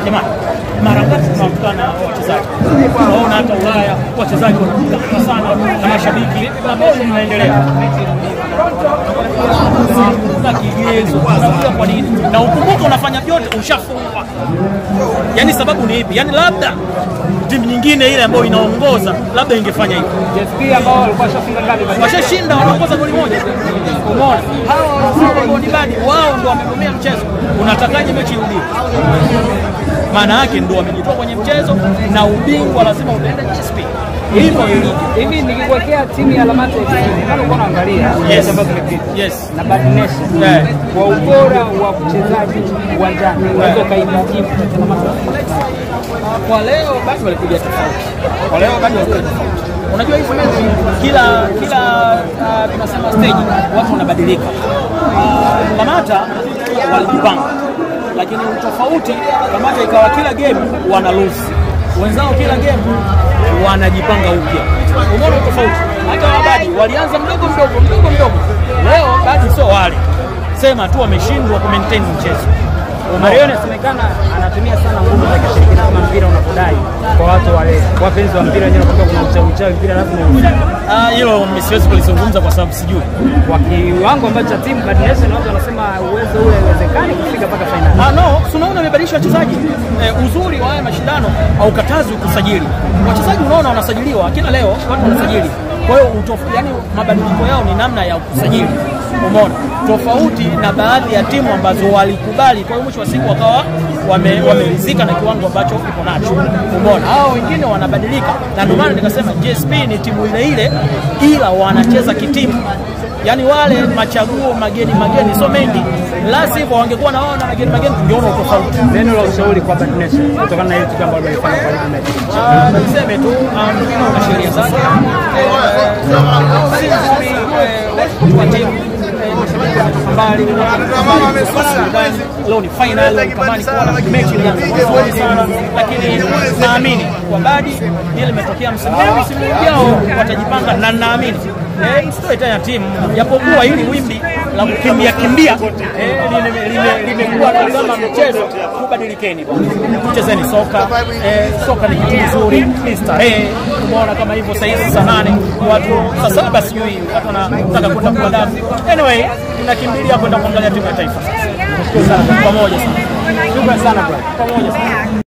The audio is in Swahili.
Jamani, mara ngapi tunakutana na wachezaji? Tunaona hata Ulaya wachezaji wanakutana sana na mashabiki na boli inaendelea. Hakuna kigezo. Unakuja kwa nini? Na ukumbuke unafanya vyote ushafungwa. Yaani sababu ni ipi? Yaani labda timu nyingine ile ambayo inaongoza labda ingefanya hivyo. JSP ambao walikuwa washafunga ngapi? Washashinda, wanaongoza goli moja. Umeona? Hawa wanafunga goli badi, wao ndio wamegomea mchezo. Unatakaje mechi irudie? Maana yake ndio wamejitoa kwenye mchezo na ubingwa lazima utaenda JSP. Hivyo ilivyo. Hivi nikikuwekea timu ya Lamata FC, kama uko unaangalia ambazo zimepita. Yes. Na Bad Nation. Yeah. Kwa ubora wa mchezaji uwanjani, unaweza kaipa kipi Lamata? Kwa leo basi walikuja tofauti. Kwa leo bado walikuja tofauti. Unajua hizi mechi kila tunasema stage watu wanabadilika. Lamata walijipanga. Lakini utofauti Lamata ikawa kila game wana lose. Wenzao kila game wanajipanga upya. Umeona tofauti? Hata wabadi walianza mdogo mdogo. Leo badi sio wale. Sema tu wameshindwa ku maintain mchezo. Mario inasemekana anatumia sana nguvu za kishirikina kama mpira unapodai kwa watu wale wapenzi wa mpira wenyewe wanakuwa kuna uchawi mpira lazima. Hilo mimi siwezi kulizungumza kwa sababu sijui. Kwa kiwango ambacho cha timu Bad Nation watu wanasema uwezo ule haiwezekani kufika mpaka finali. No, unaona amebadilisha wachezaji. Uzuri wa haya mashindano haukatazwi kusajili. Wachezaji unaona wanasajiliwa kila leo, watu wanasajili. Kwa hiyo yani mabadiliko yao ni namna ya kusajili. Umeona? Tofauti na baadhi ya timu ambazo walikubali, kwa hiyo mwisho wa siku wakawa wameridhika na kiwango ambacho ipo nacho. Umeona? Hao wengine wanabadilika. Na ndio maana nikasema JSP ni timu ile ile ila wanacheza kitimu. Yaani wale machaguo mageni sio mengi. La sivyo wangekuwa na wao na mageni tungeona tofauti. Neno la ushauri kwa Bad Nation kutokana na ile tukio ambalo walifanya kwa ligi mechi. Niseme tu mpira una sheria zake. Si nzuri wa timu mbali leo ni final kama ni kuona mechi ilianza sana, lakini naamini kwa Badi ile imetokea msimu ujao watajipanga na naamini sio tena timu japokuwa hili wimbi la kukimbia kimbia limekuwa kama mchezo. Kubadilikeni bwana, chezeni soka. Soka ni kitu kizuri, ni starehe. Umeona kama hivyo sasa hizi saa 8 watu saa 7 sijui watu wanataka kwenda kwa dafu. Anyway, tunakimbilia kwenda kuangalia timu ya taifa sasa. Pamoja sana. Shukrani sana bro. Pamoja sana.